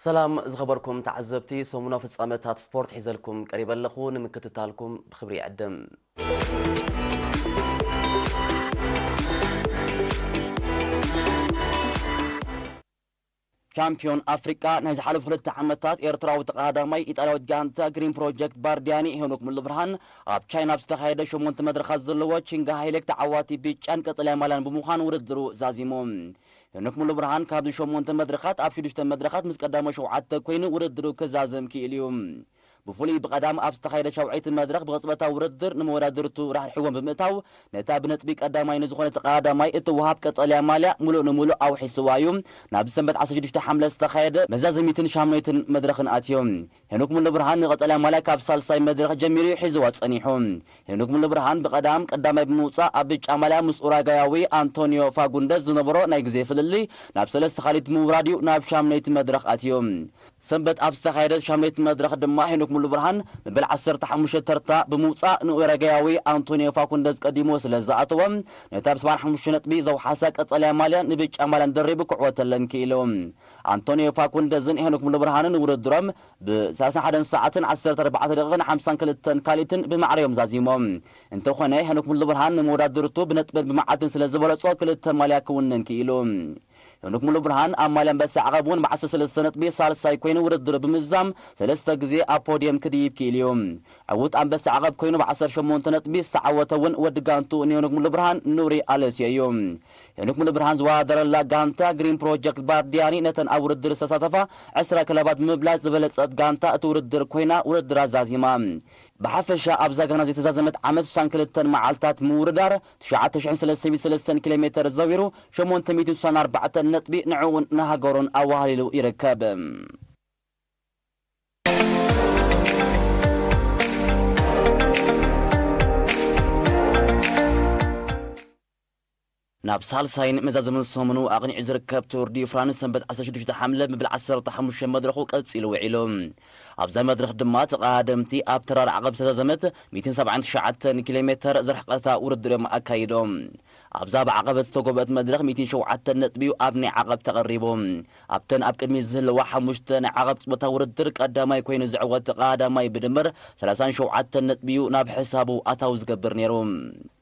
ሰላም ዝኸበርኩም ተዓዘብቲ፣ ሰሙናዊ ፍጻመታት ስፖርት ሒዘልኩም ቀሪበ ኣለኹ። ንምክትታልኩም ብኽብሪ ይዕድም። ቻምፒዮን ኣፍሪቃ ናይ ዝሓለፉ ክልተ ዓመታት ኤርትራዊ ተቐዳዳማይ ኢጣልያዊት ጋንታ ግሪን ፕሮጀክት ባርዲያኒ ሄኖክ ሙሉብርሃን ኣብ ቻይና ኣብ ዝተኻየደ ሸሞንተ መድረኻት ዘለዎ ቺንጋ ሃይሌክ ተዓዋቲ ብጫን ቀጠልያ ማልያን ብምዃን ውድድሩ ዛዚሙ። ሄኖክ ሙሉብርሃን ካብዚ ሸሞንተ መድረኻት ኣብ ሽዱሽተ መድረኻት ምስ ቀዳሞ ሸውዓተ ኮይኑ ውድድሩ ክዛዘም ክኢሉ እዩ። ብፍሉይ ብቐዳም ኣብ ዝተኻየደ ሻውዓይቲ መድረኽ ብቕጽበታዊ ውድድር ንመወዳድርቱ ራሕሪሕዎም ብምእታው ነታ ብነጥቢ ቀዳማይ ንዝኾነ ተቐዳዳማይ እትወሃብ ቀጠልያ ማልያ ሙሉእ ንሙሉእ ኣውሒስዋ እዩ። ናብዚ ሰንበት ዓሰርተ ሽዱሽተ ሓምለ ዝተኻየደ መዛዘሚትን ሻምናይትን መድረኽን ኣትዮም። ሄኖክ ሙሉብርሃን ንቀጠልያ ማልያ ካብ ሳልሳይ መድረኽ ጀሚሩ ሒዝዋ ጸኒሑ። ሄኖክ ሙሉብርሃን ብቐዳም ቀዳማይ ብምውጻእ ኣብ ብጫ ማልያ ምስ ኡራጋያዊ ኣንቶኒዮ ፋጉንደስ ዝነበሮ ናይ ግዜ ፍልልይ ናብ ሰለስተ ካልኢት ብምውራድ እዩ ናብ ሻምናይቲ መድረኽ ኣትዩ። ሰንበት ኣብ ዝተኻየደ ሻምናይቲ መድረኽ ድማ ሄኖክ ሙሉብርሃን መበል ዓሰርተ ሓሙሽተ ተርታ ብምውጻእ ንኡራጋያዊ ኣንቶኒዮ ፋጉንደስ ቀዲሞ ስለ ዝኣተወ ነታ ብ ሰብዓን ሓሙሽተ ነጥቢ ዘውሓሳ ቀጠልያ ማልያን ንብጫ ማልያን ደሪቡ ክዕወተለን ክኢሉ። ኣንቶኒዮ ፋኩንደዝን ሄኖክ ሙሉብርሃንን ውድድሮም ብ ሰላሳ ሓደን ሰዓትን ዓሰርተ ኣርባዕተ ደቂቕን ሓምሳን ክልተን ካልኢትን ብማዕረ እዮም ዛዚሞም። እንተኾነ ሄኖክ ሙሉብርሃን ንመወዳድርቱ ብነጥብን ብመዓልትን ስለ ዝበለጾ ክልተ ማልያ ክውንን ክኢሉ። ሄኖክ ሙሉብርሃን ኣብ ማልያ ኣንበሳ ዓቐብ እውን ብ ዓሰርተ ሰለስተ ነጥቢ ሳልሳይ ኮይኑ ውድድሩ ብምዝዛም ሰለስተ ግዜ ኣብ ፖድየም ክድይብ ክኢሉ እዩ። ዕዉት ኣንበሳ ዓቐብ ኮይኑ ብ ዓሰርተ ሸሞንተ ነጥቢ ዝተዓወተ እውን ወዲ ጋንቱ ንሄኖክ ሙሉብርሃን ኑሪ ኣለስዮ እዩ። ሄኖክ ሙሉብርሃን ዝወዳደረላ ጋንታ ግሪን ፕሮጀክት ባርዲያኒ ነተን ኣብ ውድድር ዝተሳተፋ ዕስራ ክለባት ብምብላጽ ዝበለጸት ጋንታ እቲ ውድድር ኮይና ውድድራ ዛዚማ። ብሓፈሻ ኣብዛ ጋና ዝተዛዘመት ዓመት ስሳን ክልተን መዓልታት ምውርዳር ትሽዓተ ሽሕን ሰለስተ ሚእትን ሰለስተን ኪሎ ሜተር ዘዊሩ ሸሞንተ ሚእትን ስሳን ኣርባዕተን ነጥቢ ንዕኡን ንሃገሩን ኣዋህሊሉ ይርከብ። ናብ ሳልሳይን መዛዘምን ሰሙኑ ኣቕኒዑ ዝርከብ ቱር ዲ ፍራንስ ሰንበት ዓሰርተ ሽዱሽተ ሓምለ መበል ዓሰርተ ሓሙሽተ መድረኹ ቀጺሉ ውዒሉ። ኣብዛ መድረኽ ድማ ተቐዳደምቲ ኣብ ተራር ዓቐብ ዝተዛዘመት ሚእትን ሰብዓን ትሽዓተን ኪሎ ሜተር ዝርሕቐታ ውድድር እዮም ኣካይዶም። ኣብዛ ብዓቐበት ዝተጎብአት መድረኽ ሚእትን ሸውዓተን ነጥቢ እዩ ኣብ ናይ ዓቐብ ተቐሪቡ። ኣብተን ኣብ ቅድሚት ዝህለዋ ሓሙሽተ ናይ ዓቐብ ጾታ ውድድር ቀዳማይ ኮይኑ ዝዕወት ተቐዳዳማይ ብድምር ሰላሳን ሸውዓተን ነጥቢ እዩ ናብ ሕሳቡ ኣታዊ ዝገብር ነይሩ።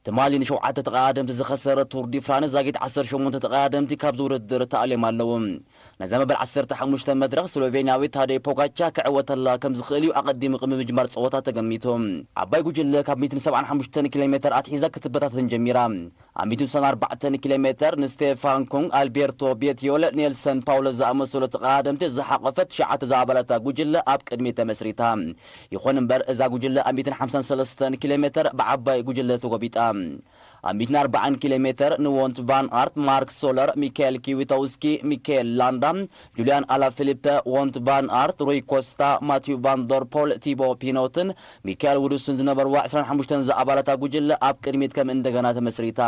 ትማሊ ንሸውዓተ ተቐዳደምቲ ዝኸሰረ ቱር ዲ ፍራንስ ዛጊት ዓሰርተ ሸሞንተ ተቐዳደምቲ ካብዚ ውድድር ተኣልዮም ኣለዉ። ነዛ መበል ዓሰርተ ሓሙሽተ መድረኽ ስሎቬንያዊ ታደይ ፖጋቻ ክዕወተላ ከም ዝኽእል እዩ ኣቐዲሙ ቅድሚ ምጅማር ጸወታ ተገሚቱ። ዓባይ ጉጅለ ካብ ሚእትን ሰብዓን ሓሙሽተን ኪሎ ሜተር ኣትሒዛ ክትበታተን ጀሚራ። ኣብ ሚእትን ስሳን ኣርባዕተን ኪሎ ሜተር ንስቴፋን ኩንግ፣ ኣልቤርቶ ቤትዮል፣ ኔልሰን ፓውሎ ዝኣመሰሉ ተቐዳደምቲ ዝሓቖፈት ትሽዓተ ዝኣባላታ ጉጅለ ኣብ ቅድሚት ተመስሪታ። ይኹን እምበር እዛ ጉጅለ ኣብ ሚእትን ሓምሳን ሰለስተን ኪሎ ሜተር ብዓባይ ጉጅለ ተጎቢጣ። ኣብ ሚእትን ኣርባዓን ኪሎ ሜተር ንዎንት ቫን ኣርት፣ ማርክ ሶለር፣ ሚካኤል ኪዊቶውስኪ፣ ሚካኤል ላንዳ፣ ጁልያን ኣላፊሊፐ፣ ዎንት ቫን ኣርት፣ ሩይ ኮስታ፣ ማቲዩ ቫን ደር ፖል፣ ቲቦ ፒኖትን ሚካኤል ውዱስን ዝነበርዋ ዕስራን ሓሙሽተን ዝኣባላታ ጉጅለ ኣብ ቅድሚት ከም እንደገና ተመስሪታ።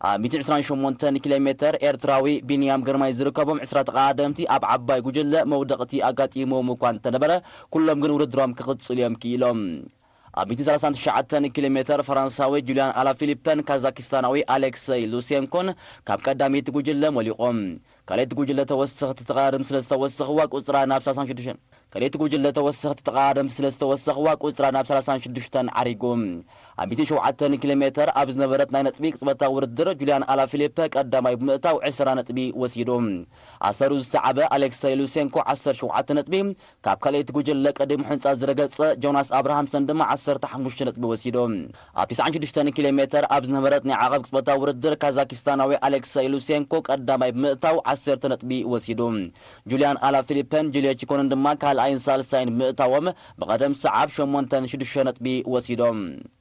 ኣብ ሚእትን ዕስራን ሸሞንተን ኪሎ ሜተር ኤርትራዊ ቢንያም ግርማይ ዝርከቦም ዕስራ ተቐዳደምቲ ኣብ ዓባይ ጉጅለ መውደቕቲ ኣጋጢሞም እኳ እንተነበረ፣ ኩሎም ግን ውድድሮም ክቕጽሉ እዮም ክኢሎም። ኣብ ሚእትን ሰላሳን ትሽዓተን ኪሎ ሜተር ፈረንሳዊ ጁልያን ኣላፊሊፐን ካዛኪስታናዊ ኣሌክሰይ ሉሴንኮን ካብ ቀዳመይቲ ጉጅለ ሞሊቖም። ካልኣይቲ ጉጅለ ተወሰኽቲ ተቐዳደምቲ ስለ ዝተወሰኽዋ ቁጽራ ናብ ሰላሳን ሽዱሽተን ካልኣይቲ ጉጅለ ተወሰኽቲ ተቐዳደምቲ ስለ ዝተወሰኽዋ ቁጽራ ናብ ሰላሳን ሽዱሽተን ዓሪጉ። ኣብ ሚእትን ሸውዓተን ኪሎ ሜተር ኣብ ዝነበረት ናይ ነጥቢ ቅጽበታዊ ውድድር ጁልያን ኣላፊሊፐ ቀዳማይ ብምእታው ዕስራ ነጥቢ ወሲዱ። ኣሰሩ ዝሰዓበ ኣሌክሰይ ሉሴንኮ ዓሰርተ ሸውዓተ ነጥቢ፣ ካብ ካልኣይቲ ጉጅለ ቀዲሙ ሕንጻ ዝረገጸ ጆናስ ኣብርሃምሰን ድማ ዓሰርተ ሓሙሽተ ነጥቢ ወሲዱ። ኣብ ትስዓን ሽዱሽተን ኪሎ ሜተር ኣብ ዝነበረት ናይ ዓቐብ ቅጽበታዊ ውድድር ካዛኪስታናዊ ኣሌክሰይ ሉሴንኮ ቀዳማይ ብምእታው ዓሰርተ ነጥቢ ወሲዱ። ጁልያን ኣላፊሊፐን ጁልዮ ቺኮንን ድማ ካልኣይን ሳልሳይን ብምእታዎም ብቐደም ሰዓብ ሸሞንተን ሽዱሽተ ነጥቢ ወሲዶም።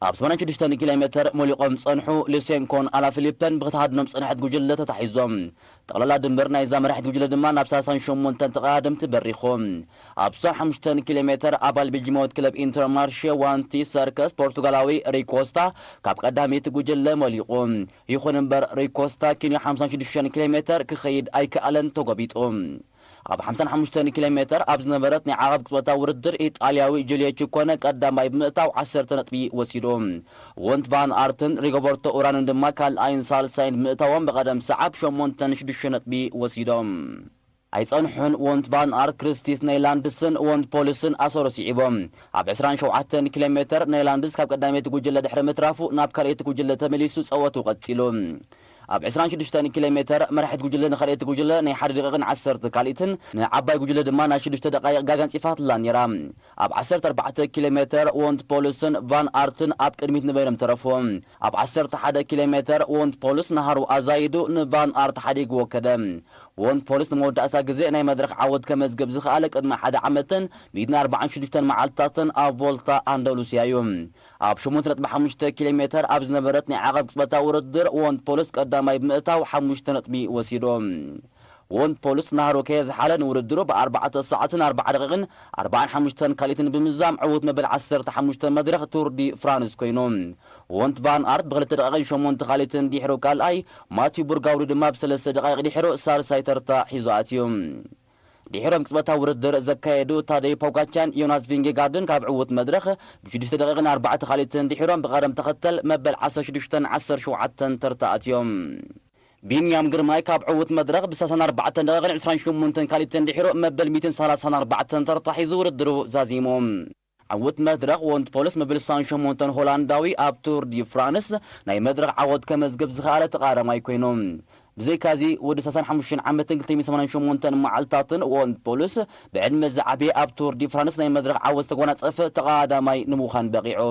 ኣብ ሰማንያን ሽዱሽተን ኪሎ ሜተር ሞሊቖም ዝጸንሑ ሉሴንኮን ኣላፊሊፐን ብክትሃድኖም ዝጸንሐት ጉጅለ ተታሒዞም። ጠቕላላ ድምር ናይዛ መራሒት ጉጅለ ድማ ናብ ሰላሳን ሸሞንተን ተቐዳደምቲ በሪኹ። ኣብ ስሳን ሓሙሽተን ኪሎ ሜተር ኣባል ቤልጂማዊት ክለብ ኢንተርማርሼ ዋንቲ ሰርከስ ፖርቱጋላዊ ሪኮስታ ካብ ቀዳመይቲ ጉጅለ መሊቑ። ይኹን እምበር ሪኮስታ ኪንዮ ሓምሳን ሽዱሽተን ኪሎ ሜተር ክኸይድ ኣይከኣለን፣ ተጎቢጡ። ኣብ ሓምሳን ሓሙሽተን ኪሎ ሜተር ኣብ ዝነበረት ናይ ዓቐብ ቅጽበታዊ ውድድር ኢጣልያዊ ጁልዮ ቺኮነ ቀዳማይ ብምእታው ዓሰርተ ነጥቢ ወሲዱ። ዎንት ቫን ኣርትን ሪጎበርቶ ኡራንን ድማ ካልኣይን ሳልሳይን ብምእታዎም ብቐደም ሰዓብ ሸሞንተን ሽዱሽተ ነጥቢ ወሲዶም። ኣይጸንሑን። ወንት ቫን ኣርት፣ ክርስቲስ ኔይላንድስን ወንት ፖልስን ኣሰሩ ስዒቦም። ኣብ ዕስራን ሸውዓተን ኪሎ ሜተር ኔይላንድስ ካብ ቀዳመይቲ ጉጅለ ድሕሪ ምትራፉ ናብ ካልኣይቲ ጉጅለ ተመሊሱ ጸወቱ ቀጺሉ። ኣብ ዕስራን ሽዱሽተን ኪሎ ሜተር መራሒት ጉጅለ ንኻልኣይቲ ጉጅለ ናይ ሓደ ደቂቕን ዓሰርተ ካልኢትን ንዓባይ ጉጅለ ድማ ናይ ሽዱሽተ ደቃይቕ ጋጋ ኣንጺፋትላ ነይራ። ኣብ ዓሰርተ ኣርባዕተ ኪሎ ሜተር ወንት ፖልስን ቫን ኣርትን ኣብ ቅድሚት ንበይኖም ተረፉ። ኣብ ዓሰርተ ሓደ ኪሎ ሜተር ወንት ፖልስ ናሃሩ ኣዛይዱ ንቫን ኣርት ሓዲግዎ ከደ። ወንት ፖልስ ንመወዳእታ ግዜ ናይ መድረኽ ዓወት ከመዝግብ ዝኸኣለ ቅድሚ ሓደ ዓመትን ሚእትን ኣርባዓን ሽዱሽተን መዓልትታትን ኣብ ቮልታ ኣንዳሉስያ እዩ። ኣብ ሸሞንተ ነጥቢ ሓሙሽተ ኪሎ ሜተር ኣብ ዝነበረት ናይ ዓቐብ ቅጽበታዊ ውድድር ወንት ፖልስ ቀዳማይ ብምእታው ሓሙሽተ ነጥቢ ወሲዱ። ወንት ፖልስ ናህሩ ከየዝሓለ ንውድድሩ ብኣርባዕተ ሰዓትን ኣርባዓ ደቂቕን ኣርባዓን ሓሙሽተን ካልኢትን ብምዛም ዕዉት መበል ዓሰርተ ሓሙሽተ መድረኽ ቱር ዲ ፍራንስ ኮይኑ። ወንት ቫን ኣርት ብክልተ ደቂቕን ሸሞንተ ካልኢትን ድሕሩ ካልኣይ፣ ማቲው ቡርጋውሪ ድማ ብሰለስተ ደቃይቕ ድሕሩ ሳልሳይ ተርታ ሒዙ ኣትዩ። ድሒሮም ቅጽበታዊ ውድድር ዘካየዱ ታደይ ፖጋቻን ዮናስ ቪንጌጋርድን ካብ ዕዉት መድረኽ ብሽዱሽተ ደቂቕን ኣርባዕተ ካልኢትን ድሒሮም ብቐደም ተኸተል መበል ዓሰርተ ሽዱሽተን ዓሰርተ ሸውዓተን ተርታ ኣትዮም። ቢንያም ግርማይ ካብ ዕዉት መድረኽ ብሰላሳን ኣርባዕተን ደቂቕን ዕስራን ሸሞንተን ካልኢትን ድሒሩ መበል ሚእትን ሰላሳን ኣርባዕተን ተርታ ሒዙ ውድድሩ ዛዚሙ። ዕዉት መድረኽ ወንት ፖልስ መበል ስሳን ሸሞንተን ሆላንዳዊ ኣብ ቱር ዲ ፍራንስ ናይ መድረኽ ዓወት ከመዝግብ ዝኸኣለ ተቓዳማይ ኮይኑ። ብዘይካዚ ወዲ ሰላሳን ሓሙሽተን ዓመትን ክልተ ሚእትን ሰማንያን ሸሞንተን መዓልታትን ወንት ፖልስ ብዕድመ ዝዓበየ ኣብ ቱር ዲ ፍራንስ ናይ መድረኽ ዓወት ዝተጎናጸፈ ተቓዳማይ ንምዃን በቒዑ።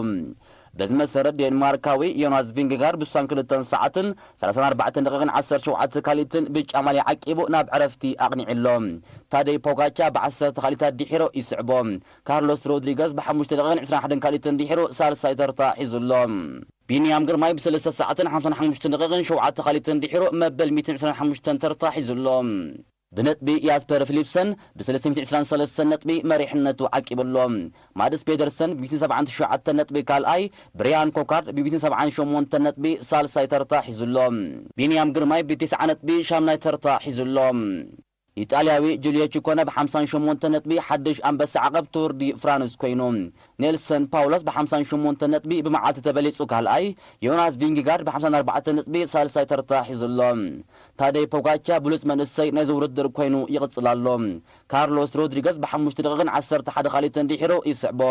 በዚ መሰረት ዴንማርካዊ ዮናስ ቪንጌጋርድ ብስሳን ክልተን ሰዓትን ሰላሳን ኣርባዕተን ደቂቕን ዓሰርተ ሸውዓተ ካልኢትን ብጫ ማልያ ዓቂቡ ናብ ዕረፍቲ ኣቕኒዑ ኣሎ። ታደይ ፖጋቻ ብዓሰርተ ካልኢታት ድሒሩ ይስዕቦ። ካርሎስ ሮድሪገዝ ብሓሙሽተ ደቂቕን ዕስራን ሓደን ካልኢትን ድሒሩ ሳልሳይ ተርታ ሒዙ ኣሎ። ቢንያም ግርማይ ብሰለስተ ሰዓትን ሓምሳን ሓሙሽተን ደቂቕን ሸውዓተ ካልኢትን ድሒሩ መበል ሚእትን ዕስራን ሓሙሽተን ተርታ ሒዙ ኣሎ። ብነጥቢ ያስፐር ፊሊፕሰን ብሰለስተ ሚእትን ዕስራን ሰለስተን ነጥቢ መሪሕነቱ ዓቂቡ ኣሎ። ማድስ ፔደርሰን ብሚእትን ሰብዓን ትሽዓተን ነጥቢ ካልኣይ፣ ብሪያን ኮካርድ ብሚእትን ሰብዓን ሸሞንተን ነጥቢ ሳልሳይ ተርታ ሒዙ ኣሎ። ቢንያም ግርማይ ብተስዓ ነጥቢ ሻምናይ ተርታ ሒዙ ኣሎ። ኢጣልያዊ ጁልዮ ቺኮነ ብሓምሳን ሸሞንተን ነጥቢ ሓድሽ ኣንበሳ ዓቐብ ቱር ዲ ፍራንስ ኮይኑ። ኔልሰን ፓውሎስ ብሓምሳን ሸሞንተን ነጥቢ ብመዓልቲ ተበሊጹ ካልኣይ፣ ዮናስ ቪንጌጋርድ ብሓምሳን ኣርባዕተን ነጥቢ ሳልሳይ ተርታ ሒዙ ኣሎ። ታደይ ፖጋቻ ብሉጽ መንእሰይ ናይዚ ውድድር ኮይኑ ይቕጽል ኣሎ። ካርሎስ ሮድሪገዝ ብሓሙሽተ ደቂቕን ዓሰርተ ሓደ ካልኢትን ድሒሩ ይስዕቦ።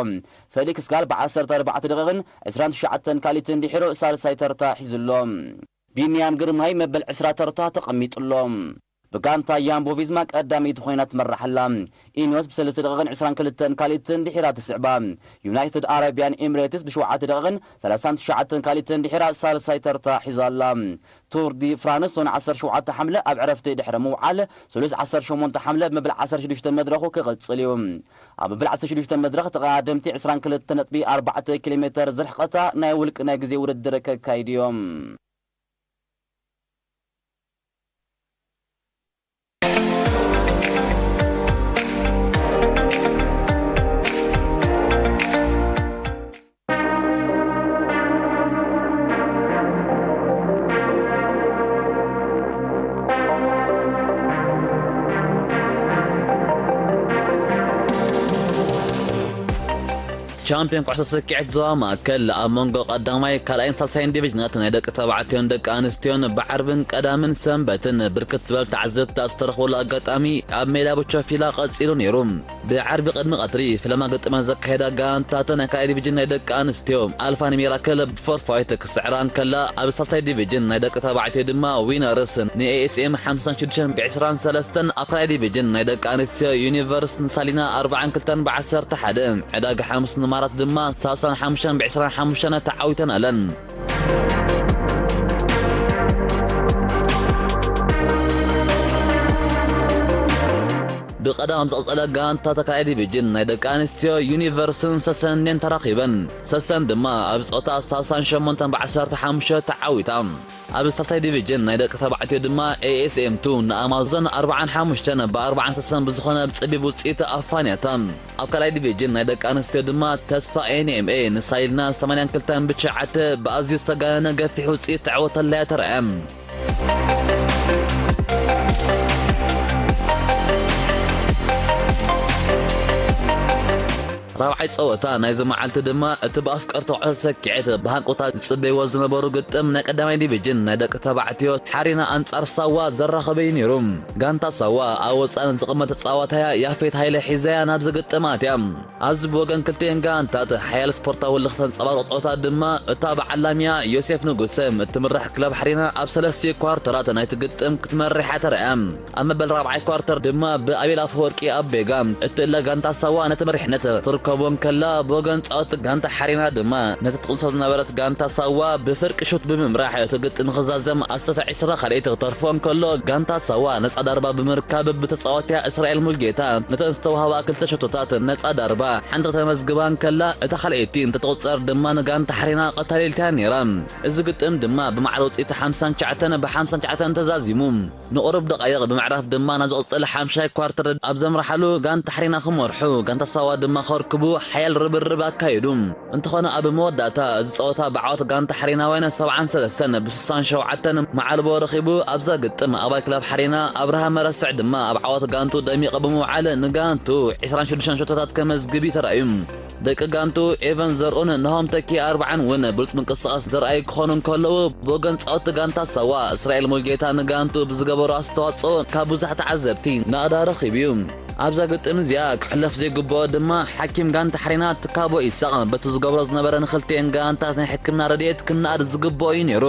ፌሊክስ ጋል ብዓሰርተ ኣርባዕተ ደቂቕን ዕስራን ትሽዓተን ካልኢትን ድሒሩ ሳልሳይ ተርታ ሒዙ ኣሎ። ቢንያም ግርማይ መበል ዕስራ ተርታ ተቐሚጡ ኣሎ። ብጋንታ ያምቦ ቪዝማ ቀዳመይቲ ኮይና ትመርሕ ኣላ። ኢኒዮስ ብሰለስተ ደቂቕን ዕስራን ክልተን ካልኢትን ድሒራ ትስዕባ። ዩናይትድ ኣረቢያን ኤምሬትስ ብሸውዓተ ደቂቕን ሰላሳን ትሽዓተን ካልኢትን ድሒራ ሳልሳይ ተርታ ሒዛ ኣላ። ቱር ዲ ፍራንስ ሶን ዓሰርተ ሸውዓተ ሓምለ ኣብ ዕረፍቲ ድሕሪ ምውዓል፣ ስሉስ ዓሰርተ ሸሞንተ ሓምለ ብመበል ዓሰርተ ሽዱሽተ መድረኹ ክቕጽል እዩ። ኣብ መበል ዓሰርተ ሽዱሽተ መድረኽ ተቐዳደምቲ ዕስራን ክልተ ነጥቢ ኣርባዕተ ኪሎ ሜተር ዝርሕቐታ ናይ ውልቂ ናይ ግዜ ውድድር ከካይዱ እዮም። ቻምፒዮን ኩዕሶ ስኪዔት ዞባ ማእከል ኣብ መንጎ ቀዳማይ፣ ካልኣይን ሳልሳይን ዲቪዥናት ናይ ደቂ ተባዕትዮን ደቂ ኣንስትዮን ብዓርብን ቀዳምን ሰንበትን ብርክት ዝበሉ ተዓዘብቲ ኣብ ዝተረኽበሉ ኣጋጣሚ ኣብ ሜዳ ቦቸፊላ ቀጺሉ ነይሩ። ብዓርቢ ቅድሚ ቀትሪ ፈለማ ግጥማት ዘካየዳ ጋንታተን ናይ ካልኣይ ዲቪዥን ናይ ደቂ ኣንስትዮ ኣልፋን ሚራክል ብፎርፋይት ክስዕራ እንከላ፣ ኣብ ሳልሳይ ዲቪዥን ናይ ደቂ ተባዕትዮ ድማ ዊነርስ ንኤኤስኤም ሓምሳን ሽዱሽተን ብዕስራን ሰለስተን፣ ኣብ ካልኣይ ዲቪዥን ናይ ደቂ ኣንስትዮ ዩኒቨርስ ንሳሊና ኣርባዓን ክልተን ብዓሰርተ ሓደ፣ ዕዳጋ ሓሙስ ንማራት ድማ ሰላሳን ሓሙሽተን ብዕስራን ሓሙሽተን ተዓዊተን ኣለን። ብቐዳም ኣብ ዝቐጸለ ጋንታ ተካላይ ዲቪዥን ናይ ደቂ ኣንስትዮ ዩኒቨርስን ሰሰንን ተራኺበን። ሰሰን ድማ ኣብ ጸወታ ሰላሳን ሸሞንተን ብዓሰርተ ሓሙሽተ ተዓዊታ። ኣብ ሳልሳይ ዲቪዥን ናይ ደቂ ተባዕትዮ ድማ ኤኤስኤም ቱ ንኣማዞን ኣርባዓን ሓሙሽተን ብኣርባዓን ሰሰን ብዝኾነ ብጸቢብ ውጽኢት ኣፋንያታ። ኣብ ካልኣይ ዲቪዥን ናይ ደቂ ኣንስትዮ ድማ ተስፋ ኤንኤምኤ ንሳይልና ሰማንያን ክልተን ብትሽዓተ ብኣዝዩ ዝተጋነነ ገፊሕ ውጽኢት ተዕወተላ እያ ተራእያ። ራብዓይ ጸወታ ናይዚ መዓልቲ ድማ እቲ ብኣፍቀርቲ ኩዕሶ ሰኪዔት ብሃንቀውታ ዝጽበይዎ ዝነበሩ ግጥም ናይ ቀዳማይ ዲቪጅን ናይ ደቂ ተባዕትዮ ሓሪና ኣንጻር ሳዋ ዘራኸበ እዩ ነይሩ። ጋንታ ሳዋ ኣብ ወጻኢ ዝቕመጥ ተጻዋታያ ያፌት ሃይለ ሒዛያ ናብዚ ግጥም ኣትያ። ኣብዚ ብወገን ክልቲኤን ጋንታት ሓያል ስፖርታዊ ልኽ ተንጸባርቕ ጸወታ ድማ እታ በዓል ላምያ ዮሴፍ ንጉሰ እትምራሕ ክለብ ሓሪና ኣብ ሰለስቲኡ ኳርተራት ናይቲ ግጥም ክትመርሕ እያ ተራእያ። ኣብ መበል ራብዓይ ኳርተር ድማ ብኣቤል ኣፈወርቂ ኣቤጋ እትእለ ጋንታ ሳዋ ነቲ መሪሕነት ክትርከቦ እንከላ፣ ብወገን ጻወቲ ጋንታ ሓሪና ድማ ነቲ ትቕልሶ ዝነበረት ጋንታ ሳዋ ብፍርቂ ሹት ብምምራሕ እቲ ግጥም ክዛዘም ኣስታት ዕስራ ካልኣይቲ ክተርፎ እንከሎ፣ ጋንታ ሳዋ ነጻ ዳርባ ብምርካብ ብተጻዋትያ እስራኤል ሙልጌታ ነተን ዝተዋህባ ክልተ ሸቶታት ነጻ ዳርባ ሓንቲ ከተመዝግባ እንከላ፣ እታ ካልኣይቲ እንትትቑጸር ድማ ንጋንታ ሓሪና ቀታሊልታያ ነይራ። እዚ ግጥም ድማ ብማዕረ ውጽኢት ሓምሳን ትሽዓተን ብ ሓምሳን ትሽዓተን ተዛዚሙ። ንቑሩብ ደቓይቕ ብምዕራፍ ድማ ናብ ዝቕጽል ሓምሻይ ኳርተር ኣብ ዘምርሓሉ፣ ጋንታ ሓሪና ክመርሑ፣ ጋንታ ሳዋ ድማ ከርክቡ ሓያል ርብርብ ኣካየዱ። እንተኾነ ኣብ መወዳእታ እዚ ጸወታ ብዓወት ጋንታ ሓሪናውያን ሰብዓን ሰለስተን ብ ስሳን ሸውዓተን መዓልቦ ረኺቡ። ኣብዛ ግጥም ኣባል ክለብ ሓሪና ኣብርሃም መረስዕ ድማ ኣብ ዓወት ጋንቱ ደሚቐ ብምውዓል ንጋንቱ ዕስራን ሽዱሽተን ሸቶታት ከመዝግብ እዩ ተራእዩ። ደቂ ጋንቱ ኤቨን ዘርኡን ናሆም ተኪ ኣርብዓን እውን ብሉጽ ምንቅስቓስ ዘርኣዩ ክኾኑ እንከለዉ፣ ብወገን ጻወቲ ጋንታ ሳዋ እስራኤል ሙልጌታ ንጋንቱ ብዝገበሮ ኣስተዋጽኦ ካብ ብዙሕ ተዓዘብቲ ናእዳ ረኺቡ እዩ። ኣብዛ ግጥም እዚኣ ክሕለፍ ዘይግብኦ ድማ ሓኪም ጋንታ ሓሪና ትካቦ ኢሳቕ በቲ ዝገብሮ ዝነበረ ንኽልቲኤን ጋንታት ናይ ሕክምና ረድኤት ክነኣድ ዝግብኦ እዩ ነይሩ።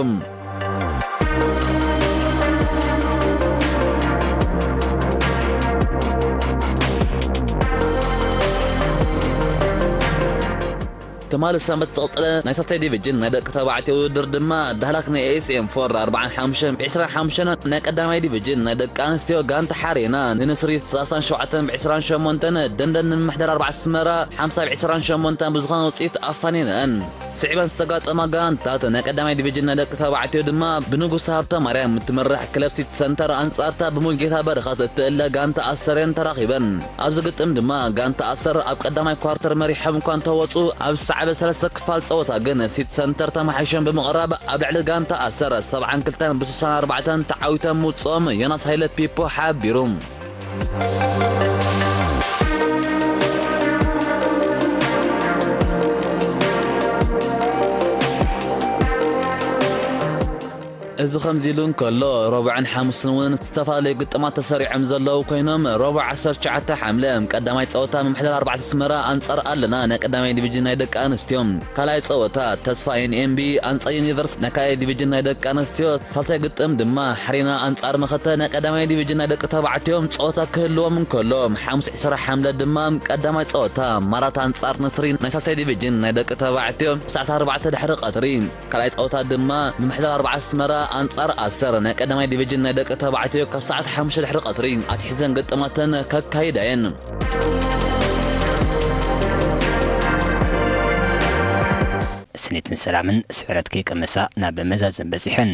ትማሊ ሰንበት ዝቐጸለ ናይ ሳልሳይ ዲቪጅን ናይ ደቂ ተባዕትዮ ውድድር ድማ ዳህላክ ናይ ኤስኤም ፎር ኣርብዓን ሓሙሽተን ብ ዕስራን ሓሙሽተን፣ ናይ ቀዳማይ ዲቪጅን ናይ ደቂ ኣንስትዮ ጋንታ ሓሬና ንንስሪ ሰላሳን ሸውዓተን ብ ዕስራን ሸሞንተን፣ ደንደን ንምሕደር ኣርባዕተ ኣስመራ ሓምሳ ብ ዕስራን ሸሞንተን ብዝኾነ ውጽኢት ኣፋኒነን። ስዒበን ዝተጋጠማ ጋንታት ናይ ቀዳማይ ዲቪጅን ናይ ደቂ ተባዕትዮ ድማ ብንጉስ ሃብተ ማርያም እትምራሕ ክለብ ሲቲ ሰንተር ኣንጻርታ ብሙልጌታ በረኸት እትእለ ጋንታ ኣሰር እየን ተራኺበን። ኣብዚ ግጥም ድማ ጋንታ ኣሰር ኣብ ቀዳማይ ኳርተር መሪሖም እኳ እንተወጹ፣ ኣብ ሳዕበ ሰለስተ ክፋል ጸወታ ግን ሲቲ ሰንተር ተማሓይሾም ብምቕራብ ኣብ ልዕሊ ጋንታ ኣሰር ሰብዓን ክልተን ብ ስሳን ኣርባዕተን ተዓዊቶም ምውጽኦም ዮናስ ሃይለ ፒፖ ሓቢሩ። እዚ ከምዚ ኢሉ እንከሎ፣ ረቡዕን ሓሙስን እውን ዝተፈላለዩ ግጥማት ተሰሪዖም ዘለዉ ኮይኖም፣ ረቡዕ ዓሰርተ ትሽዓተ ሓምለ ቀዳማይ ጸወታ ምምሕዳር ኣርባዕተ ኣስመራ ኣንጻር ኣለና ናይ ቀዳማይ ዲቪዥን ናይ ደቂ ኣንስትዮ፣ ካልኣይ ጸወታ ተስፋ ኤንኤምቢ ኣንጻር ዩኒቨርስ ናይ ካልኣይ ዲቪዥን ናይ ደቂ ኣንስትዮ፣ ሳልሳይ ግጥም ድማ ሓሪና ኣንጻር መኸተ ናይ ቀዳማይ ዲቪዥን ናይ ደቂ ተባዕትዮ ጸወታ ክህልዎም እንከሎ፣ ሓሙስ ዕስራ ሓምለ ድማ ቀዳማይ ጸወታ ማራት ኣንጻር ንስሪ ናይ ሳልሳይ ዲቪዥን ናይ ደቂ ተባዕትዮ ሰዓት ኣርባዕተ ድሕሪ ቀትሪ። ካልኣይ ጸወታ ድማ ምምሕዳር ኣርባዕተ ኣስመራ ኣንጻር ኣሰር ናይ ቀዳማይ ዲቪዥን ናይ ደቂ ተባዕትዮ ካብ ሰዓት ሓሙሽተ ድሕሪ ቀትሪ ኣትሒዘን ግጥማተን ከካይዳ እየን። ስኒትን ሰላምን ስዕረት ከይቀመሳ ናብ መዛዘም በጺሐን።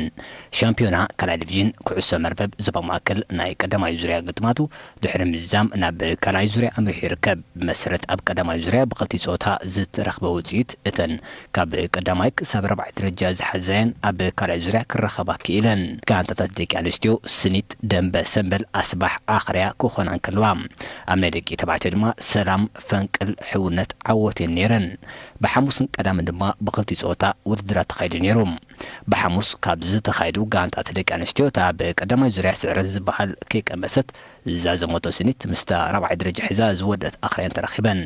ሻምፒዮና ካልኣይ ዲቪዥን ኩዕሶ መርበብ ዞባ ማእከል ናይ ቀዳማይ ዙርያ ግጥማቱ ድሕሪ ምዝዛም ናብ ካልኣይ ዙርያ ኣምሪሑ ይርከብ። ብመሰረት ኣብ ቀዳማይ ዙርያ ብኽልቲኡ ጸወታ ዝተረኽበ ውጽኢት፣ እተን ካብ ቀዳማይ ክሳብ ራብዓይ ደረጃ ዝሓዛየን ኣብ ካልኣይ ዙርያ ክራኸባ ክኢለን። ጋንታታት ደቂ ኣንስትዮ ስኒት፣ ደንበ ሰምበል፣ ኣስባሕ፣ ኣኽርያ ክኾና እንከለዋ፣ ኣብ ናይ ደቂ ተባዕትዮ ድማ ሰላም፣ ፈንቅል፣ ሕውነት፣ ዓወት እየን ነይረን። ብሓሙስን ቀዳምን ድማ ብኽልቲኡ ጸወታ ውድድራት ተኻይዱ ነይሩ። ብሓሙስ ካብ ዝተኻየዱ ጋንታት ደቂ ኣንስትዮ እታ ብቀዳማይ ዙርያ ስዕረት ዝበሃል ከይቀመሰት ዝዛዘመቶ ስኒት ምስታ ራብዓይ ደረጃ ሒዛ ዝወደት ኣኽርያን ተራኺበን።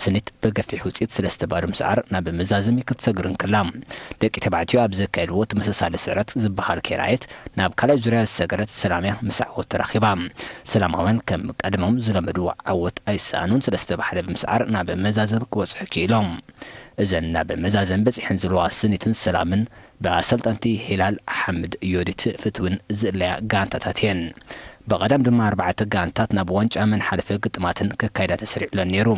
ስኒት ብገፊሕ ውፅኢት ሰለስተ ባዶ ምስዓር ናብ መዛዘሚ ክትሰግር እንከላ፣ ደቂ ተባዕትዮ ኣብ ዘካየድዎ ተመሳሳሊ ስዕረት ዝበሃል ከይረኣየት ናብ ካልኣይ ዙርያ ዝሰገረት ሰላምያ ምስ ዓወት ተራኺባ። ሰላማውያን ከም ቀደሞም ዝለመድዎ ዓወት ኣይሰኣኑን፣ ሰለስተ ብሓደ ብምስዓር ናብ መዛዘሚ ክበፅሑ ክኢሎም። እዘን ናብ መዛዘሚ በፂሐን ዘለዋ ስኒትን ሰላምን ብኣሰልጠንቲ ሂላል ሓምድ፣ ዮዲት ፍትውን ዝእለያ ጋንታታት እየን። ብቐዳም ድማ ኣርባዕተ ጋንታት ናብ ዋንጫ መሓለፊ ግጥማትን ከካይዳ ተሰሪዑለን ነይሩ።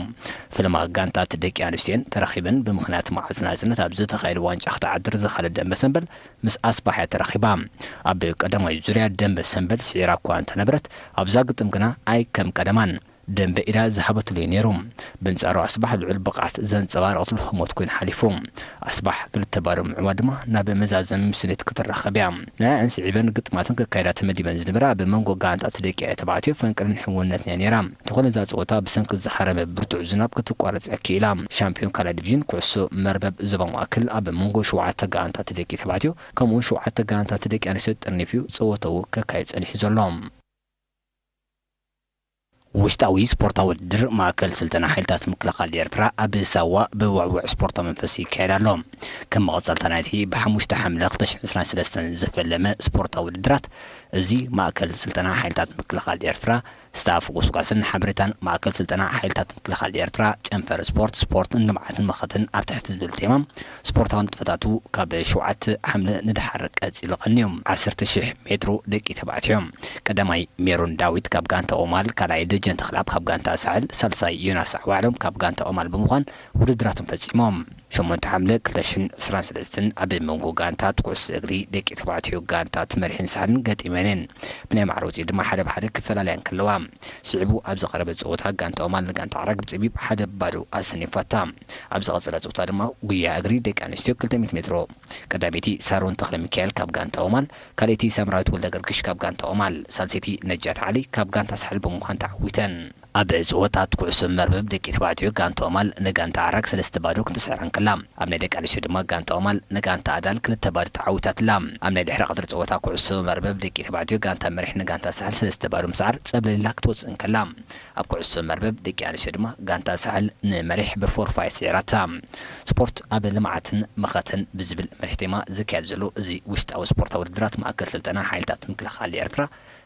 ፈለማ ጋንታት ደቂ ኣንስትዮን ተራኺበን ብምኽንያት መዓልቲ ናጽነት ኣብ ዝተኻየደ ዋንጫ ክትዓድር ዝኸኣለት ደንበ ሰምበል ምስ ኣስባሕያ ተራኺባ። ኣብ ቀዳማይ ዙርያ ደንበ ሰምበል ስዒራ እኳ እንተነበረት፣ ኣብዛ ግጥም ግና ኣይ ከም ቀደማን ደንበ ኢዳ ዝሃበትሉ እዩ ነይሩ። ብንጻሩ ኣስባሕ ልዑል ብቕዓት ዘንጸባረቐትሉ ህሞት ኮይኑ ሓሊፉ። ኣስባሕ ክልተ ባዶ ምዕዋ ድማ ናብ መዛዘሚ ምስሌት ክትራኸብ እያ። ንኣን ስዒበን ግጥማትን ክካየዳ ተመዲበን ዝነበራ ኣብ መንጎ ጋንታት ደቂ ተባዕትዮ ፈንቅልን ሕውነትን እያ ነይራ። እንተኾነ እዛ ጸወታ ብሰንኪ ዝሃረመ ብርቱዕ ዝናብ ክትቋረጽ እያ ክኢላ። ሻምፒዮን ካልኣይ ዲቪዥን ኩዕሶ መርበብ ዞባ ማእከል ኣብ መንጎ ሸውዓተ ጋንታት ደቂ ተባዕትዮ ከምኡውን ሸውዓተ ጋንታት ደቂ ኣንስትዮ ጥርኒፍ እዩ ጸወታኡ ከካየድ ጸኒሑ ዘሎ። ውሽጣዊ ስፖርታዊ ውድድር ማእከል ስልጠና ሓይልታት ምክልኻል ኤርትራ ኣብ ሳዋ ብውዕውዕ ስፖርታዊ መንፈስ ይካየድ ኣሎ። ከም መቐጸልታ ናይቲ ብ ሓሙሽተ ሓምለ ክልተ ሽሕን ዕስራን ሰለስተን ዝፈለመ ስፖርታዊ ውድድራት፣ እዚ ማእከል ስልጠና ሓይልታት ምክልኻል ኤርትራ፣ ስታፍ ጎስጓስን ሓበሬታን ማእከል ስልጠና ሓይልታት ምክልኻል ኤርትራ፣ ጨንፈር ስፖርት፣ ስፖርትን ልምዓትን መኸትን ኣብ ትሕቲ ዝብል ቴማ ስፖርታዊ ንጥፈታቱ ካብ ሸውዓተ ሓምለ ንድሓር ቀጺሉ ቀንዩ። ዓሰርተ ሽሕ ሜትሮ ደቂ ተባዕትዮ ቀዳማይ ሜሮን ዳዊት ካብ ጋንታ ኦማል፣ ካልኣይ ደጀን ተኽለኣብ ካብ ጋንታ ሳሕል፣ ሳልሳይ ዮናስ ዓዋሎም ካብ ጋንታ ኦማል ብምዃን ውድድራቶም ፈጺሞም። ሸሞንተ ሓምለ ክልተ ሽሕን ዕስራን ሰለስተን ኣብ መንጎ ጋንታት ኩዕሶ እግሪ ደቂ ተባዕትዮ ጋንታት መሪሕን ሳሕልን ገጢመን እየን። ብናይ ማዕረ ውፅኢት ድማ ሓደ ብሓደ ክፈላለያ እንከለዋ፣ ስዒቡ ኣብ ዝቐረበ ፀወታ ጋንታ ኦማል ንጋንታ ዓራግ ብፀቢብ ሓደ ባዶ ኣሰኒፋታ። ኣብ ዝቐፀለ ፀወታ ድማ ጉያ እግሪ ደቂ ኣንስትዮ ክልተ ሚእቲ ሜትሮ ቀዳመይቲ ሳሮን ተኽለ ሚካኤል ካብ ጋንታ ኦማል፣ ካልኣይቲ ሳምራዊት ወልደ ገርግሽ ካብ ጋንታ ኦማል፣ ሳልሰይቲ ነጃት ዓሊ ካብ ጋንታ ሳሕል ብምዃን ተዓዊተን። ኣብ ጸወታት ኩዕሶ መርበብ ደቂ ተባዕትዮ ጋንታ ኦማል ንጋንታ ዓራግ ሰለስተ ባዶ ክትስዕራ እንከላ፣ ኣብ ናይ ደቂ ኣንስትዮ ድማ ጋንታ ኦማል ንጋንታ ኣዳል ክልተ ባዶ ተዓዊታትላ። ኣብ ናይ ድሕሪ ቀትሪ ጸወታ ኩዕሶ መርበብ ደቂ ተባዕትዮ ጋንታ መሪሕ ንጋንታ ሳሕል ሰለስተ ባዶ ምስዓር ጸብለሊላ ክትወጽእ እንከላ፣ ኣብ ኩዕሶ መርበብ ደቂ ኣንስትዮ ድማ ጋንታ ሳሕል ንመሪሕ ብፎርፋይ ስዒራታ። ስፖርት ኣብ ልምዓትን መኸተን ብዝብል መሪሕ ቴማ ዝካየድ ዘሎ እዚ ውሽጣዊ ስፖርታዊ ውድድራት ማእከል ስልጠና ሓይልታት ምክልኻል ኤርትራ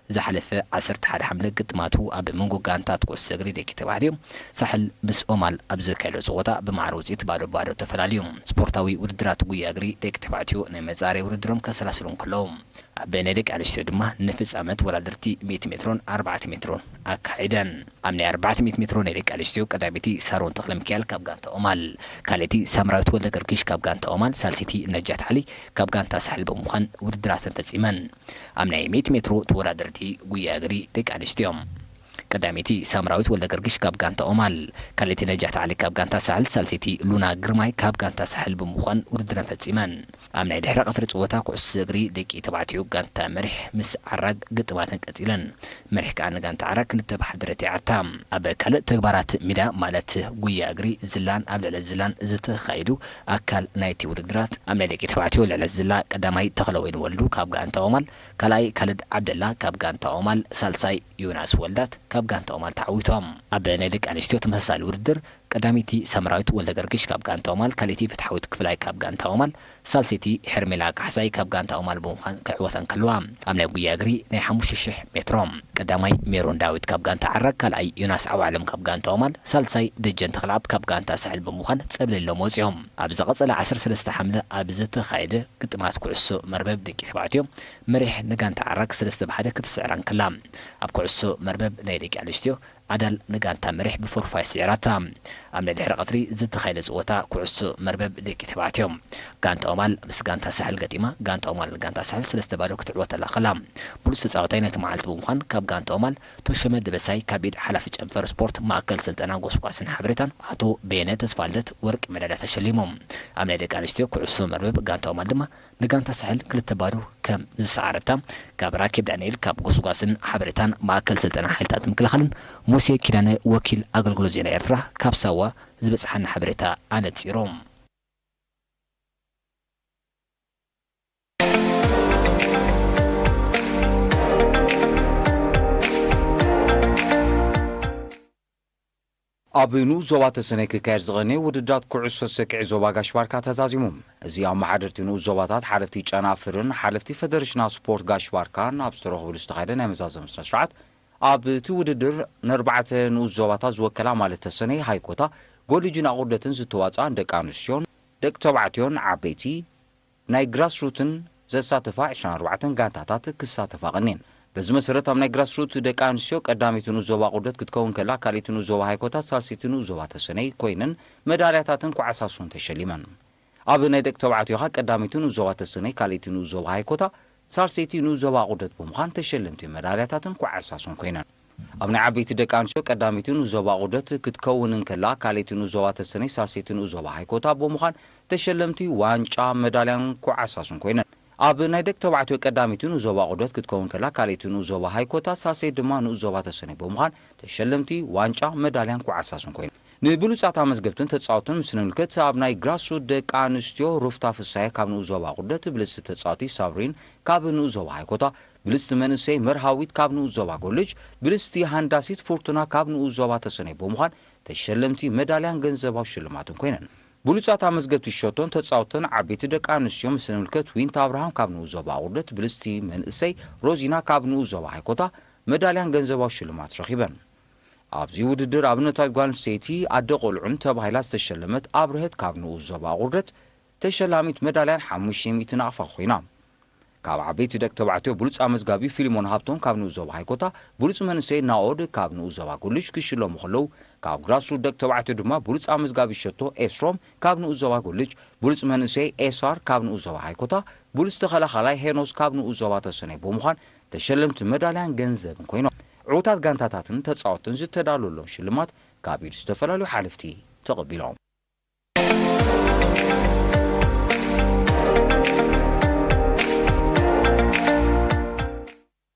ዝሓለፈ ዓሰርተ ሓደ ሓምለ ግጥማቱ ኣብ መንጎ ጋንታት ኩዕሶ እግሪ ደቂ ተባዕትዮ ሳሕል ምስ ኦማል ኣብ ዘካየዶ ጸወታ ብማዕረ ውጽኢት ባዶ ባዶ ተፈላልዩ። ስፖርታዊ ውድድራት ጉያ እግሪ ደቂ ተባዕትዮ ናይ መጻረይ ውድድሮም ከሰላስሉ እንከለዉ፣ ኣብ ናይ ደቂ ኣንስትዮ ድማ ንፍጻመ ተወዳደርቲ ሚእቲ ሜትሮን ኣርባዕተ ሜትሮን ኣካሒደን። ኣብ ናይ ኣርባዕተ ሚእቲ ሜትሮ ናይ ደቂ ኣንስትዮ ቀዳመይቲ ሳሮን ተኽለሚካኤል ካብ ጋንታ ኦማል፣ ካልኣይቲ ሳምራዊት ወልደ ገርጊሽ ካብ ጋንታ ኦማል፣ ሳልሰይቲ ነጃት ዓሊ ካብ ጋንታ ሳሕል ብምዃን ውድድራተን ፈጺመን። ኣብ ናይ ሚእቲ ሜትሮ ተወዳደርቲ ጉያ እግሪ ደቂ ኣንስትዮ ቀዳመይቲ ሳምራዊት ወልደ ገርግሽ ካብ ጋንታ ኦማል፣ ካልኣይቲ ነጃት ዓሊ ካብ ጋንታ ሳሕል፣ ሳልሰይቲ ሉና ግርማይ ካብ ጋንታ ሳሕል ብምዃን ውድድረን ፈጺመን። ኣብ ናይ ድሕሪ ቀትሪ ጸወታ ኩዕሶ እግሪ ደቂ ተባዕትዮ ጋንታ መሪሕ ምስ ዓራግ ግጥማተን ቀጺለን። መሪሕ ከኣ ንጋንታ ዓራግ ክልተ ብ ሓደ ረቲዓታ። ኣብ ካልእ ተግባራት ሜዳ ማለት ጉያ እግሪ ዝላን ኣብ ልዕሊ ዝላን ዝተኻየዱ ኣካል ናይቲ ውድድራት፣ ኣብ ናይ ደቂ ተባዕትዮ ልዕሊ ዝላ ቀዳማይ ተኽለወይኒ ወልዱ ካብ ጋንታ ኦማል፣ ካልኣይ ካልድ ዓብደላ ካብ ጋንታ ኦማል፣ ሳልሳይ ዮናስ ወልዳት ካብ ጋንታ ኦማል ተዓዊቶም። ኣብ ናይ ደቂ ኣንስትዮ ተመሳሳሊ ውድድር ቀዳመይቲ ሳምራዊት ወልደ ገርግሽ ካብ ጋንታ ኦማል፣ ካልኣይቲ ፍትሓዊት ክፍላይ ካብ ጋንታ ኦማል፣ ሳልሰይቲ ሄርሜላ ካሕሳይ ካብ ጋንታ ኦማል ብምዃን ክዕወታ እንከለዋ፣ ኣብ ናይ ጉያ እግሪ ናይ ሓሙሽተ ሽሕ ሜትሮ ቀዳማይ ሜሮን ዳዊት ካብ ጋንታ ዓራግ፣ ካልኣይ ዮናስ ዓዋዕለም ካብ ጋንታ ኦማል፣ ሳልሳይ ደጀን ተኽለኣብ ካብ ጋንታ ሳሕል ብምዃን ጸብለሎም ወጺኦም። ኣብ ዝቐጸለ ዓሰርተ ሰለስተ ሓምለ ኣብ ዝተኻየደ ግጥማት ኩዕሶ መርበብ ደቂ ተባዕትዮ፣ መሪሕ ንጋንታ ዓራግ ሰለስተ ብ ሓደ ክትስዕራ እንከላ፣ ኣብ ኩዕሶ መርበብ ናይ ደቂ ኣንስትዮ ኣዳል ንጋንታ መሪሕ ብፎርፋይ ስዒራታ። ኣብ ናይ ድሕሪ ቀትሪ ዝተኻየደ ጸወታ ኩዕሶ መርበብ ደቂ ተባዕትዮ፣ ጋንታ ኦማል ምስ ጋንታ ሳሕል ገጢማ፣ ጋንታ ኦማል ንጋንታ ሳሕል ሰለስተ ባዶ ክትዕወተላ ከላ፣ ብሉጽ ተጻዋታይ ናይቲ መዓልቲ ብምዃን ካብ ጋንታ ኦማል ተሾመ ደበሳይ ካብ ኢድ ሓላፊ ጨንፈር ስፖርት ማእከል ስልጠና ጎስጓስን ሓበሬታን ኣቶ በየነ ተስፋልደት ወርቂ መዳልያ ተሸሊሙ። ኣብ ናይ ደቂ ኣንስትዮ ኩዕሶ መርበብ ጋንታ ኦማል ድማ ንጋንታ ሳሕል ክልተ ባዶ ከም ዝሰዓረታ ካብ ራኬብ ዳንኤል ካብ ጎስጓስን ሓበሬታን ማእከል ስልጠና ሓይልታት ምክልኻልን፣ ሙሴ ኪዳነ ወኪል ኣገልግሎት ዜና ኤርትራ ካብ ሳዋ ዝበጽሓና ሓበሬታ ኣነጺሩ። ኣብ ንኡስ ዞባ ተሰነይ ክካየድ ዝቐነየ ውድድራት ኩዕሶ ሰኪዕ ዞባ ጋሽ ባርካ ተዛዚሙ። እዚ ኣመሓደርቲ ንኡስ ዞባታት፣ ሓለፍቲ ጨናፍርን ሓለፍቲ ፈደረሽናት ስፖርት ጋሽ ባርካን ኣብ ዝተረኸብሉ ዝተኻየደ ናይ መዛዘሚ ስነ ስርዓት፣ ኣብቲ ውድድር ንኣርባዕተ ንኡስ ዞባታት ዝወከላ ማለት ተሰነይ፣ ሃይኮታ፣ ጎልጅን ኣቑርደትን ዝተዋፅኣን ደቂ ኣንስትዮን ደቂ ተባዕትዮን ዓበይቲ ናይ ግራስሩትን ዘሳተፋ ዕስራን ኣርባዕተን ጋንታታት ክሳተፋ ቀንየን። በዚ መሰረት ኣብ ናይ ግራስሩት ደቂ ኣንስትዮ ቀዳመይቲ ንኡስ ዞባ ቁርደት ክትከውን ከላ፣ ካልኣይቲ ንኡስ ዞባ ሃይኮታት፣ ሳልሰይቲ ንኡስ ዞባ ተሰነይ ኮይነን መዳልያታትን ኮዓሳሱን ተሸሊመን። ኣብ ናይ ደቂ ተባዕትዮ ኸኣ ቀዳመይቲ ንኡስ ዞባ ተሰነይ፣ ካልኣይቲ ንኡስ ዞባ ሃይኮታ፣ ሳልሰይቲ ንኡስ ዞባ ቁርደት ብምዃን ተሸለምቲ መዳልያታትን ኮዓሳሱን ኮይነን። ኣብ ናይ ዓበይቲ ደቂ ኣንስትዮ ቀዳመይቲ ንኡስ ዞባ ኣቑርደት ክትከውን እንከላ፣ ካልኣይቲ ንኡስ ዞባ ተሰነይ፣ ሳልሰይቲ ንኡስ ዞባ ሃይኮታ ብምዃን ተሸለምቲ ዋንጫ፣ መዳልያን ኩዓሳሱን ኮይነን። ኣብ ናይ ደቂ ተባዕትዮ ቀዳመይቲ ንኡስ ዞባ ኣቑርደት ክትከውን ከላ፣ ካልኣይቲ ንኡስ ዞባ ሃይኮታ፣ ሳልሰይቲ ድማ ንኡስ ዞባ ተሰነይ ብምዃን ተሸለምቲ ዋንጫ፣ መዳልያን ኩዓሳሱን ኮይነን። ንብሉጻት ኣመዝገብትን ተጻወትን ምስ ንምልከት፣ ኣብ ናይ ግራስሩት ደቂ ኣንስትዮ ሩፍታ ፍሳየ ካብ ንኡስ ዞባ ኣቑርደት፣ ብልጽቲ ተጻወቲ ሳብሪን ካብ ንኡስ ዞባ ሃይኮታ፣ ብልጽቲ መንእሰይ መርሃዊት ካብ ንኡስ ዞባ ጎልጅ፣ ብልጽቲ ሃንዳሲት ፍርቱና ካብ ንኡስ ዞባ ተሰነይ ብምዃን ተሸለምቲ መዳልያን ገንዘባዊ ሽልማትን ኮይነን። ብሉጻት ኣመዝገብቲ ሸቶን ተጻወትን ዓበይቲ ደቂ ኣንስትዮ ምስ ንምልከት፣ ዊንታ ኣብርሃም ካብ ንኡስ ዞባ ኣቑርደት፣ ብልጽቲ መንእሰይ ሮዚና ካብ ንኡስ ዞባ ሃይኮታ መዳልያን ገንዘባዊ ሽልማት ረኺበን። ኣብዚ ውድድር ኣብነታዊት ጓል ኣንስተይቲ ኣደ ቆልዑን ተባሂላ ዝተሸለመት ኣብርሀት ካብ ንኡስ ዞባ ኣቑርደት ተሸላሚት መዳልያን ሓሙሽተ ሚእቲ ናቕፋ ኮይና። ካብ ዓበይቲ ደቂ ተባዕትዮ ብሉጽ ኣመዝጋቢ ፊልሞን ሃብቶም ካብ ንኡስ ዞባ ሃይኮታ፣ ብሉጽ መንእሰይ ናኦድ ካብ ንኡስ ዞባ ጎልጅ ክሽለሙ ከለዉ፣ ካብ ግራስሩት ደቂ ተባዕትዮ ድማ ብሉጽ ኣመዝጋቢ ሸቶ ኤስሮም ካብ ንኡስ ዞባ ጎልጅ፣ ብሉጽ መንእሰይ ኤሳር ካብ ንኡስ ዞባ ሃይኮታ፣ ብሉጽ ተኸላኻላይ ሄኖስ ካብ ንኡስ ዞባ ተሰነይ ብምዃን ተሸለምቲ መዳልያን ገንዘብን ኮይኖም። ዕዉታት ጋንታታትን ተጻወትን ዝተዳለወሎም ሽልማት ካብ ኢድ ዝተፈላለዩ ሓለፍቲ ተቐቢሎም።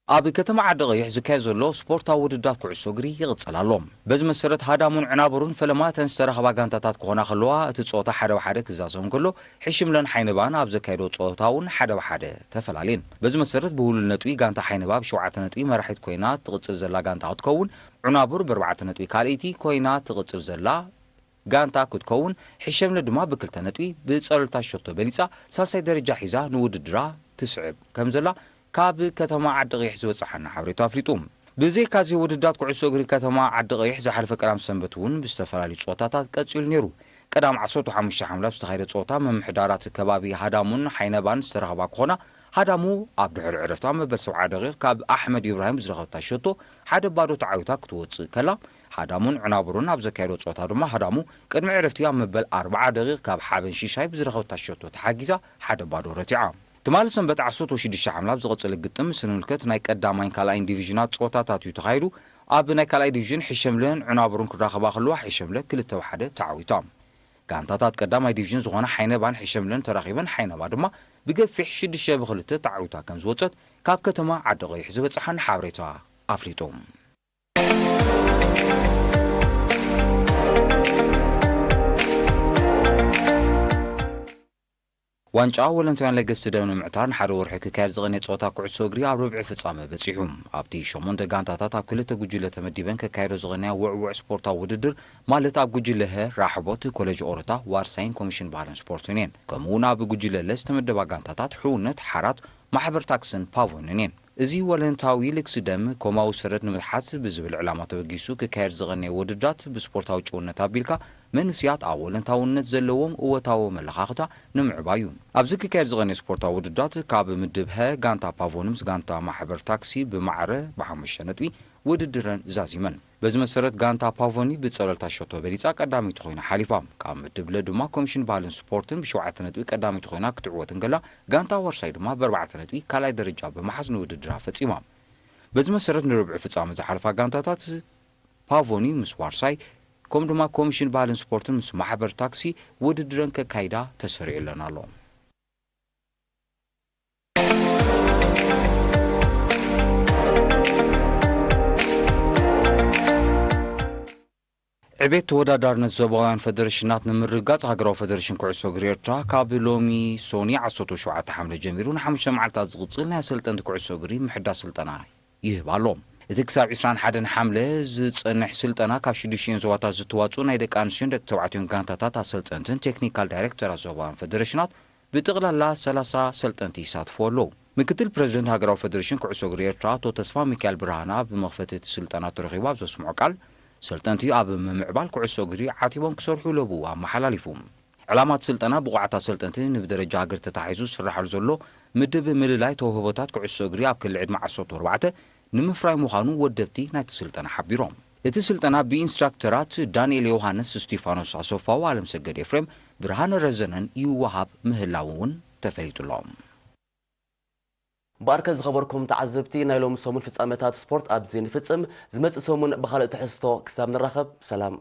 ኣብ ከተማ ዓዲ ቀይሕ ዝካየድ ዘሎ ስፖርታዊ ውድድራት ኩዕሶ እግሪ ይቕጽል ኣሎ። በዚ መሰረት ሃዳሙን ዕናብሩን ፈለማ እተን ዝተረኸባ ጋንታታት ክኾና ከለዋ፣ እቲ ጸወታ ሓደ ብሓደ ክዛዘም ከሎ፣ ሕሽምለን ሓይንባን ኣብ ዘካየዶ ጸወታ እውን ሓደ ብሓደ ተፈላልየን። በዚ መሰረት ብህሉል ነጥቢ ጋንታ ሓይንባ ብሸውዓተ ነጥቢ መራሒት ኮይና ትቕጽል ዘላ ጋንታ ክትከውን፣ ዕናቡር ብኣርባዕተ ነጥቢ ካልኣይቲ ኮይና ትቕጽል ዘላ ጋንታ ክትከውን፣ ሕሸምለ ድማ ብክልተ ነጥቢ ብጸለልታ ሸቶ በሊጻ ሳልሳይ ደረጃ ሒዛ ንውድድራ ትስዕብ ከም ዘላ ካብ ከተማ ዓዲ ቀይሕ ዝበጽሓና ሓበሬታ ኣፍሊጡ። ብዘይካ እዚ ውድድራት ኩዕሶ እግሪ ከተማ ዓዲ ቀይሕ ዝሓለፈ ቀዳም ሰንበት እውን ብዝተፈላለዩ ጸወታታት ቀጺሉ ነይሩ። ቀዳም ዓሰርተ ሓሙሽተ ሓምለ ኣብ ዝተኻየደ ጸወታ ምምሕዳራት ከባቢ ሃዳሙን ሓይነባን ዝተረኸባ ክኾና፣ ሃዳሙ ኣብ ድሕሪ ዕረፍታ መበል ሰብዓ ደቂቕ ካብ ኣሕመድ ኢብራሂም ብዝረኸበታ ሸቶ ሓደ ባዶ ተዓዊታ ክትወጽእ ከላ፣ ሃዳሙን ዕናቡሩን ኣብ ዘካየዶ ጸወታ ድማ ሃዳሙ ቅድሚ ዕረፍቲ ኣብ መበል ኣርብዓ ደቂቕ ካብ ሓበን ሽሻይ ብዝረኸበታ ሸቶ ተሓጊዛ ሓደ ባዶ ረቲዓ። ትማሊ ሰንበት ዓሰርተ ሽዱሽተ ሓምለ ኣብ ዝቐጸለ ግጥም ምስ ንምልከት ናይ ቀዳማይን ካልኣይን ዲቪዥናት ጸወታታት እዩ ተኻይዱ። ኣብ ናይ ካልኣይ ዲቪዥን ሕሸምለን ዕናቡሩን ክራኸባ ከለዋ ሕሸምለ ክልተ ብሓደ ተዓዊታ። ጋንታታት ቀዳማይ ዲቪዥን ዝኾና ሓይነባን ሕሸምለን ተራኺበን ሓይነባ ድማ ብገፊሕ ሽዱሽተ ብኽልተ ተዓዊታ ከም ዝወጸት ካብ ከተማ ዓዲ ቀይሕ ዝበጽሓና ሓበሬታ ኣፍሊጡ። ዋንጫ ወለንታውያን ለገስቲ ደም ንምዕታር ንሓደ ወርሒ ክካየድ ዝቐነየ ጸወታ ኩዕሶ እግሪ ኣብ ርብዒ ፍጻመ በጺሑ። ኣብቲ ሸሞንተ ጋንታታት ኣብ ክልተ ጉጅለ ተመዲበን ከካየዶ ዝቐነያ ውዕውዕ ስፖርታዊ ውድድር፣ ማለት ኣብ ጉጅለ ሀ ራሕቦት፣ ኮሌጅ ኦሮታ፣ ዋርሳይን ኮሚሽን ባህልን ስፖርትን እየን። ከምኡ እውን ኣብ ጉጅለ ለ ዝተመደባ ጋንታታት ሕውነት፣ ሓራት፣ ማሕበር ታክስን ፓቮንን እየን። እዚ ወለንታዊ ልግሲ ደም ኮማዊ ሰረት ንምትሓዝ ብዝብል ዕላማ ተበጊሱ ክካየድ ዝቐነየ ውድድራት ብስፖርታዊ ጭውነት ኣቢልካ መንእስያት ኣብ ወለንታውነት ዘለዎም እወታዊ መለኻኽታ ንምዕባይ እዩ። ኣብዚ ክካየድ ዝቐነየ ስፖርታዊ ውድድራት ካብ ምድብ ሀ ጋንታ ፓቮን ምስ ጋንታ ማሕበር ታክሲ ብማዕረ ብሓሙሽተ ነጥቢ ውድድረን ዛዚመን። በዚ መሰረት ጋንታ ፓቮኒ ብጸለልታ ሸቶ በሊጻ ቀዳመይቲ ኮይና ሓሊፋ። ካብ ምድብ ለ ድማ ኮሚሽን ባህልን ስፖርትን ብሸውዓተ ነጥቢ ቀዳመይቲ ኮይና ክትዕወት እንከላ፣ ጋንታ ዋርሳይ ድማ ብኣርባዕተ ነጥቢ ካልኣይ ደረጃ ብምሓዝ ንውድድራ ፈጺማ። በዚ መሰረት ንርብዒ ፍጻመ ዝሓለፋ ጋንታታት ፓቮኒ ምስ ዋርሳይ፣ ከምኡ ድማ ኮሚሽን ባህልን ስፖርትን ምስ ማሕበር ታክሲ ውድድረን ከካይዳ ተሰሪዑለን ኣሎ። ዕቤት ተወዳዳርነት ዞባውያን ፈደረሽናት ንምርግጋጽ ሃገራዊ ፈደረሽን ኩዕሶ እግሪ ኤርትራ ካብ ሎሚ ሶኒ ዓሰርተ ሸውዓተ ሓምለ ጀሚሩ ንሓሙሽተ መዓልታት ዝቕጽል ናይ ኣሰልጠንቲ ኩዕሶ እግሪ ምሕዳስ ስልጠና ይህብ ኣሎ። እቲ ክሳብ ዕስራን ሓደን ሓምለ ዝጸንሕ ስልጠና ካብ ሽዱሽተን ዞባታት ዝተዋጽኡ ናይ ደቂ ኣንስትዮን ደቂ ተባዕትዮን ጋንታታት ኣሰልጠንትን ቴክኒካል ዳይሬክተራት ዞባውያን ፈደረሽናት ብጠቕላላ ሰላሳ ሰልጠንቲ ይሳትፉ ኣለዉ። ምክትል ፕረዚደንት ሃገራዊ ፈደሬሽን ኩዕሶ እግሪ ኤርትራ ኣቶ ተስፋ ሚካኤል ብርሃነ ኣብ መኽፈቲ እቲ ስልጠና ተረኺቡ ኣብ ዘስምዖ ቃል፣ ሰልጠንቲ ኣብ ምምዕባል ኩዕሶ እግሪ ዓቲቦም ክሰርሑ ለብኡ ኣመሓላሊፉ። ዕላማ እቲ ስልጠና ብቑዓት ኣሰልጠንቲ ንብደረጃ ሃገር ተታሒዙ ዝስራሓሉ ዘሎ ምድብ ምልላይ ተውህቦታት ኩዕሶ እግሪ ኣብ ክሊ ዕድመ ዓሰርተ ኣርባዕተ ንምፍራይ ምዃኑ ወደብቲ ናይቲ ስልጠና ሓቢሮም። እቲ ስልጠና ብኢንስትራክተራት ዳንኤል ዮሃንስ፣ ስቲፋኖስ ኣሰፋው፣ ኣለምሰገድ ኤፍሬም፣ ብርሃነ ረዘነን ይወሃብ ምህላው እውን ተፈሊጡ ኣሎ። ብኣርከ ዝኸበርኩም ተዓዘብቲ፣ ናይ ሎሚ ሰሙን ፍጻመታት ስፖርት ኣብዚ ንፍጽም። ዝመጽእ ሰሙን ብኻልእ ትሕዝቶ ክሳብ ንራኸብ፣ ሰላም።